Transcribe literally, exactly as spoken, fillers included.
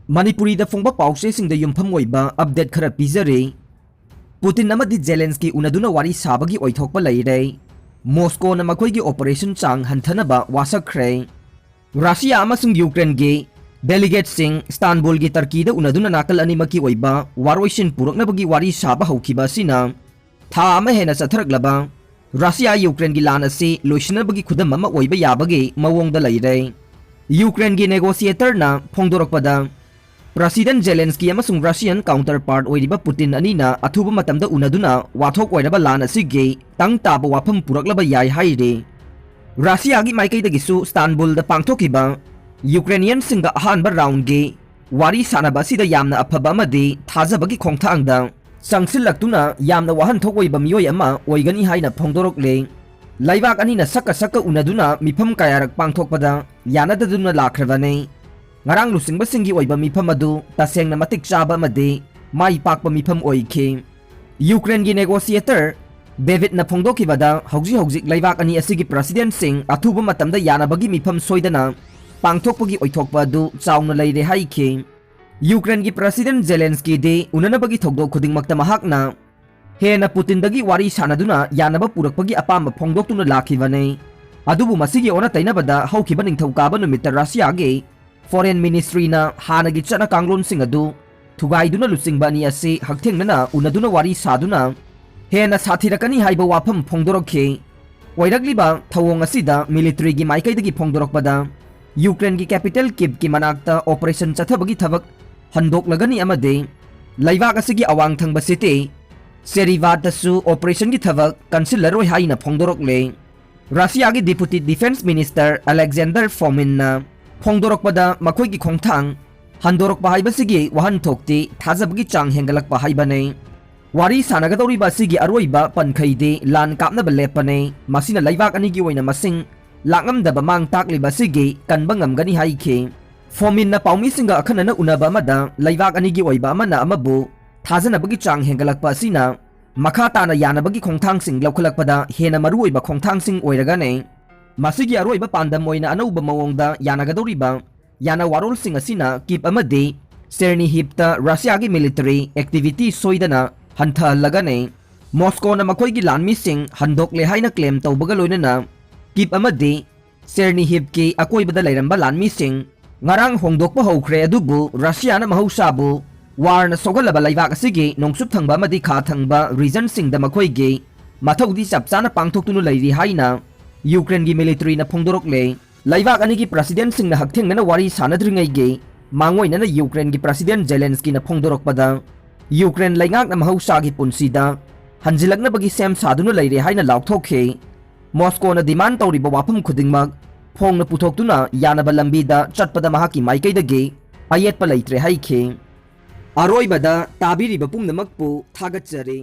ꯃꯅꯤꯄꯨꯔꯤꯗ ꯐꯣꯡꯕ ꯄꯥꯎꯆꯦꯁꯤꯡꯗ ꯌꯨꯝꯐꯝ ꯑꯣꯏꯕ update ꯈꯔ ꯄꯤꯖꯔꯤ꯫ ꯄꯨꯇꯤꯟ ꯑꯃꯗꯤ ꯖꯦꯂꯦꯟꯁꯀꯤ ꯎꯅꯗꯨꯅ ꯋꯥꯔꯤ ꯁꯥꯕꯒꯤ ꯑꯣꯏꯊꯣꯛꯄ ꯂꯩꯔꯦ꯫ ꯃꯣꯁꯀꯣꯅ ꯃꯈꯣꯏꯒꯤ operation ꯆꯥꯡ ꯍꯟꯊꯅꯕ ꯋꯥꯁꯛꯈ꯭ꯔꯦ꯫ ꯔꯁꯤꯌꯥ ꯑꯃꯁꯨꯡ ꯌꯨꯀ꯭ꯔꯦꯟꯒꯤ delegateꯁꯤꯡ ꯁ꯭ꯇꯥꯟꯕꯨꯜꯒꯤ ꯇꯔꯀꯤꯗ ꯎꯅꯗꯨꯅ ꯅꯥꯀꯜ ꯑꯅꯤꯃꯛꯀꯤ ꯑꯣꯏꯕ ꯋꯥꯔꯣꯏꯁꯤꯟ ꯄꯨꯔꯛꯅꯕꯒꯤ ꯋꯥꯔꯤ ꯁꯥꯕ ꯍꯧꯈꯤꯕ ꯑꯁꯤꯅ ꯊꯥ ꯑꯃ ꯍꯦꯟꯅ ꯆꯠꯊꯔꯛꯂꯕ ꯔꯁꯤꯌꯥ ꯌꯨꯀ꯭ꯔꯦꯟꯒꯤ ꯂꯥꯟ ꯑꯁꯤ ꯂꯣꯏꯁꯤꯟꯅꯕꯒꯤ ꯈꯨꯗꯝ ꯑꯃ ꯑꯣꯏꯕ ꯌꯥꯕꯒꯤ ꯃꯑꯣꯡꯗ ꯂꯩꯔꯦ꯫ ꯌꯨꯀ꯭ꯔꯦꯟꯒꯤ negotiatorꯅ ꯐꯣꯡꯗꯣꯔꯛꯄꯗ, President ꯖꯦꯂꯦꯟꯁꯀꯤ ꯑꯃꯁꯨꯡ Russian counterpart ꯑꯣꯏꯔꯤꯕ ꯄꯨꯇꯤꯟ ꯑꯅꯤꯅ ꯑꯊꯨꯕ ꯃꯇꯝꯗ ꯎꯅꯗꯨꯅ ꯋꯥꯊꯣꯛ ꯑꯣꯏꯔꯕ ꯂꯥꯟ ꯑꯁꯤꯒꯤ ꯇꯪ ꯇꯥꯕ ꯋꯥꯐꯝ ꯄꯨꯔꯛꯂꯕ ꯌꯥꯏ ꯍꯥꯏꯔꯤ꯫ ꯔꯁꯤꯌꯥꯒꯤ ꯃꯥꯏꯀꯩꯗꯒꯤꯁꯨ ꯁ꯭ꯇꯥꯟꯕꯨꯜꯗ ꯄꯥꯡꯊꯣꯛꯈꯤꯕ ꯌꯨꯀ꯭ꯔꯦꯅꯤꯌꯟꯁꯤꯡꯒ ꯑꯍꯥꯟꯕ roundꯒꯤ ꯋꯥꯔꯤ ꯁꯥꯅꯕ ꯑꯁꯤꯗ ꯌꯥꯝꯅ ꯑꯐꯕ ꯑꯃꯗꯤ ꯊꯥꯖꯕꯒꯤ ꯈꯣꯡꯊꯥꯡꯗ ꯆꯪꯁꯤꯜꯂꯛꯇꯨꯅ ꯌꯥꯝꯅ ꯋꯥꯍꯟꯊꯣꯛ ꯑꯣꯏꯕ ꯃꯤꯑꯣꯏ ꯑꯃ ꯑꯣꯏꯒꯅꯤ ꯍꯥꯏꯅ ꯐꯣꯡꯗꯣꯔꯛꯂꯦ꯫ ꯂꯩꯕꯥꯛ ꯑꯅꯤꯅ ꯁꯛꯀ ꯁꯛꯀ ꯎꯅꯗꯨꯅ ꯃꯤꯐꯝ ꯀꯌꯥꯔꯛ ꯄꯥꯡꯊꯣꯛꯄꯗ ꯌꯥꯅꯗꯗꯨꯅ ꯂꯥꯛꯈ꯭ꯔꯕꯅꯤ꯫ ꯉꯔꯥꯡ ꯂꯨꯆꯤꯡꯕꯁꯤꯡꯒꯤ ꯑꯣꯏꯕ ꯃꯤꯐꯝ ꯑꯗꯨ ꯇꯁꯦꯡꯅ ꯃꯇꯤꯛ ꯆꯥꯕ ꯑꯃꯗꯤ ꯃꯥꯏ ꯄꯥꯛꯄ ꯃꯤꯐꯝ ꯑꯣꯏꯈꯤ꯫ ꯌꯨꯀ꯭ꯔꯦꯟꯒꯤ negotiator ꯗꯦꯕꯤꯠꯅ ꯐꯣꯡꯗꯣꯛꯈꯤꯕꯗ, ꯍꯧꯖꯤꯛ ꯍꯧꯖꯤꯛ ꯂꯩꯕꯥꯛ ꯑꯅꯤ ꯑꯁꯤꯒꯤ presidentꯁꯤꯡ ꯑꯊꯨꯕ ꯃꯇꯝꯗ ꯌꯥꯅꯕꯒꯤ ꯃꯤꯐꯝ ꯁꯣꯏꯗꯅ ꯄꯥꯡꯊꯣꯛꯄꯒꯤ ꯑꯣꯏꯊꯣꯛꯄ ꯑꯗꯨ ꯆꯥꯎꯅ ꯂꯩꯔꯦ ꯍꯥꯏꯈꯤ꯫ ꯌꯨꯀ꯭ꯔꯦꯟꯒꯤ President ꯖꯦꯂꯦꯟꯁꯀꯤꯗꯤ ꯎꯅꯅꯕꯒꯤ ꯊꯧꯗꯣꯛ ꯈꯨꯗꯤꯡꯃꯛꯇ ꯃꯍꯥꯛꯅ ꯍꯦꯟꯅ ꯄꯨꯇꯤꯟꯗꯒꯤ ꯋꯥꯔꯤ ꯁꯥꯅꯗꯨꯅ ꯌꯥꯅꯕ ꯄꯨꯔꯛꯄꯒꯤ ꯑꯄꯥꯝꯕ ꯐꯣꯡꯗꯣꯛꯇꯨꯅ ꯂꯥꯛꯈꯤꯕꯅꯤ꯫ ꯑꯗꯨꯕꯨ ꯃꯁꯤꯒꯤ ꯑꯣꯟꯅ ꯇꯩꯅꯕꯗ ꯍꯧꯈꯤꯕ ꯅꯤꯡꯊꯧꯀꯥꯕ ꯅꯨꯃꯤꯠꯇ ꯔꯁꯤꯌꯥꯒꯤ Foreign Ministryꯅ ꯍꯥꯟꯅꯒꯤ ꯆꯠꯅ ꯀꯥꯡꯂꯣꯟꯁꯤꯡ ꯑꯗꯨ ꯊꯨꯒꯥꯏꯗꯨꯅ ꯂꯨꯆꯤꯡꯕ ꯑꯅꯤ ꯑꯁꯤ ꯍꯛꯊꯦꯡꯅꯅ ꯎꯅꯗꯨꯅ ꯋꯥꯔꯤ ꯁꯥꯗꯨꯅ ꯍꯦꯟꯅ ꯁꯥꯊꯤꯔꯛꯀꯅꯤ ꯍꯥꯏꯕ ꯋꯥꯐꯝ ꯐꯣꯡꯗꯣꯔꯛꯈꯤ꯫ ꯑꯣꯏꯔꯛꯂꯤꯕ ꯊꯧꯑꯣꯡ ꯑꯁꯤꯗ militaryꯒꯤ ꯃꯥꯏꯀꯩꯗꯒꯤ ꯐꯣꯡꯗꯣꯔꯛꯄꯗ, ꯌꯨꯀ꯭ꯔꯦꯟꯒꯤ capital Kyivꯀꯤ ꯃꯅꯥꯛꯇ operation ꯆꯠꯊꯕꯒꯤ ꯊꯕꯛ ꯍꯟꯗꯣꯛꯂꯒꯅꯤ ꯑꯃꯗꯤ ꯂꯩꯕꯥꯛ ꯑꯁꯤꯒꯤ ꯑꯋꯥꯡ ꯊꯪꯕ city Cherivadꯇꯁꯨ operationꯒꯤ ꯊꯕꯛ ꯀꯟꯁꯤꯜꯂꯔꯣꯏ ꯍꯥꯏꯅ ꯐꯣꯡꯗꯣꯔꯛꯂꯦ꯫ ꯔꯁꯤꯌꯥꯒꯤ Deputy Defence Minister Alexander Fominꯅ ꯐꯣꯡꯗꯣꯔꯛꯄꯗ, ꯃꯈꯣꯏꯒꯤ ꯈꯣꯡꯊꯥꯡ ꯍꯟꯗꯣꯔꯛꯄ ꯍꯥꯏꯕꯁꯤꯒꯤ ꯋꯥꯍꯟꯊꯣꯛꯇꯤ ꯊꯥꯖꯕꯒꯤ ꯆꯥꯡ ꯍꯦꯟꯒꯠꯂꯛꯄ ꯍꯥꯏꯕꯅꯤ꯫ ꯋꯥꯔꯤ ꯁꯥꯟꯅꯒꯗꯧꯔꯤꯕ ꯑꯁꯤꯒꯤ ꯑꯔꯣꯏꯕ ꯄꯟꯈꯩꯗꯤ ꯂꯥꯟ ꯀꯥꯞꯅꯕ ꯂꯦꯞꯄꯅꯤ꯫ ꯃꯁꯤꯅ ꯂꯩꯕꯥꯛ ꯑꯅꯤꯒꯤ ꯑꯣꯏꯅ ꯃꯁꯤꯡ ꯂꯥꯛꯉꯝꯗꯕ ꯃꯥꯡ ꯇꯥꯛꯂꯤꯕ ꯑꯁꯤꯒꯤ ꯀꯟꯕ ꯉꯝꯒꯅꯤ ꯍꯥꯏꯈꯤ꯫ ꯐꯣꯃꯤꯟꯅ ꯄꯥꯎꯃꯤꯁꯤꯡꯒ ꯑꯈꯟꯅꯅ ꯎꯅꯕ ꯑꯃꯗ ꯂꯩꯕꯥꯛ ꯑꯅꯤꯒꯤ ꯑꯣꯏꯕ ꯑꯃꯅ ꯑꯃꯕꯨ ꯊꯥꯖꯅꯕꯒꯤ ꯆꯥꯡ ꯍꯦꯟꯒꯠꯂꯛꯄ ꯑꯁꯤꯅ ꯃꯈꯥ ꯇꯥꯅ ꯌꯥꯅꯕꯒꯤ ꯈꯣꯡꯊꯥꯡꯁꯤꯡ ꯂꯧꯈꯠꯂꯛꯄꯗ ꯍꯦꯟꯅ ꯃꯔꯨꯑꯣꯏꯕ ꯈꯣꯡꯊꯥꯡꯁꯤꯡ ꯑꯣꯏꯔꯒꯅꯤ꯫ ꯃꯁꯤꯒꯤ ꯑꯔꯣꯏꯕ ꯄꯥꯟꯗꯝ ꯑꯣꯏꯅ ꯑꯅꯧꯕ ꯃꯑꯣꯡꯗ ꯌꯥꯅꯒꯗꯧꯔꯤꯕ ꯌꯥꯅ ꯋꯥꯔꯣꯜꯁꯤꯡ ꯑꯁꯤꯅ ꯀꯤꯞ ꯑꯃꯗꯤ ꯆꯦꯔꯅꯤꯍꯤꯞꯇ ꯔꯁꯤꯌꯥꯒꯤ ꯃꯤꯂꯤꯇꯔꯤ ꯑꯦꯛꯇꯤꯚꯤꯇꯤ ꯁꯣꯏꯗꯅ ꯍꯟꯊꯍꯜꯂꯒꯅꯤ꯫ ꯃꯣꯁꯀꯣꯅ ꯃꯈꯣꯏꯒꯤ ꯂꯥꯟꯃꯤꯁꯤꯡ ꯍꯟꯗꯣꯛꯂꯦ ꯍꯥꯏꯅ ꯀ꯭ꯂꯦꯝ ꯇꯧꯕꯒ ꯂꯣꯏꯅꯅ ꯀꯤꯞ ꯑꯃꯗꯤ ꯆꯦꯔꯅꯤꯍꯤꯞꯀꯤ ꯑꯀꯣꯏꯕꯗ ꯂꯩꯔꯝꯕ ꯂꯥꯟꯃꯤꯁꯤꯡ ꯉꯔꯥꯡ ꯍꯣꯡꯗꯣꯛꯄ ꯍꯧꯈ꯭ꯔꯦ, ꯑꯗꯨꯕꯨ ꯔꯁꯤꯌꯥꯅ ꯃꯍꯧꯁꯥꯕꯨ ꯋꯥꯔꯅ ꯁꯣꯛꯍꯜꯂꯕ ꯂꯩꯕꯥꯛ ꯑꯁꯤꯒꯤ ꯅꯣꯡꯆꯨꯞ ꯊꯪꯕ ꯑꯃꯗꯤ ꯈꯥ ꯊꯪꯕ ꯔꯤꯖꯟꯁꯤꯡꯗ ꯃꯈꯣꯏꯒꯤ ꯃꯊꯧꯗꯤ ꯆꯞ ꯆꯥꯅ ꯄꯥꯡꯊꯣꯛꯇꯨꯅ ꯂꯩꯔꯤ ꯍꯥꯏꯅ ꯌꯨꯀ꯭ꯔꯦꯟꯒꯤ ꯃꯤꯂꯤꯇꯔꯤꯅ ꯐꯣꯡꯗꯣꯔꯛꯂꯦ꯫ ꯂꯩꯕꯥꯛ ꯑꯅꯤꯒꯤ ꯄ꯭ꯔꯁꯤꯗꯦꯟꯠꯁꯤꯡꯅ ꯍꯛꯊꯦꯡꯅꯅ ꯋꯥꯔꯤ ꯁꯥꯅꯗ꯭ꯔꯤꯉꯩꯒꯤ ꯃꯥꯡꯑꯣꯏꯅꯅ ꯌꯨꯀ꯭ꯔꯦꯟꯒꯤ ꯄ꯭ꯔꯁꯤꯗꯦꯟꯠ ꯖꯦꯂꯦꯟꯁꯀꯤꯅ ꯐꯣꯡꯗꯣꯔꯛꯄꯗ, ꯌꯨꯀ꯭ꯔꯦꯟ ꯂꯩꯉꯥꯛꯅ ꯃꯍꯧꯁꯥꯒꯤ ꯄꯨꯟꯁꯤꯗ ꯍꯟꯖꯤꯜꯂꯛꯅꯕꯒꯤ ꯁꯦꯝ ꯁꯥꯗꯨꯅ ꯂꯩꯔꯦ ꯍꯥꯏꯅ ꯂꯥꯎꯊꯣꯛꯈꯤ꯫ ꯃꯣꯁꯀꯣꯅ ꯗꯤꯃꯥꯟ ꯇꯧꯔꯤꯕ ꯋꯥꯐꯝ ꯈꯨꯗꯤꯡꯃꯛ ꯐꯣꯡꯅ ꯄꯨꯊꯣꯛꯇꯨꯅ ꯌꯥꯅꯕ ꯂꯝꯕꯤꯗ ꯆꯠꯄꯗ ꯃꯍꯥꯛꯀꯤ ꯃꯥꯏꯀꯩꯗꯒꯤ ꯑꯌꯦꯠꯄ ꯂꯩꯇ꯭ꯔꯦ ꯍꯥꯏꯈꯤ꯫ ꯑꯔꯣꯏꯕꯗ ꯇꯥꯕꯤꯔꯤꯕ ꯄꯨꯝꯅꯃꯛꯄꯨ ꯊꯥꯒꯠꯆꯔꯤ꯫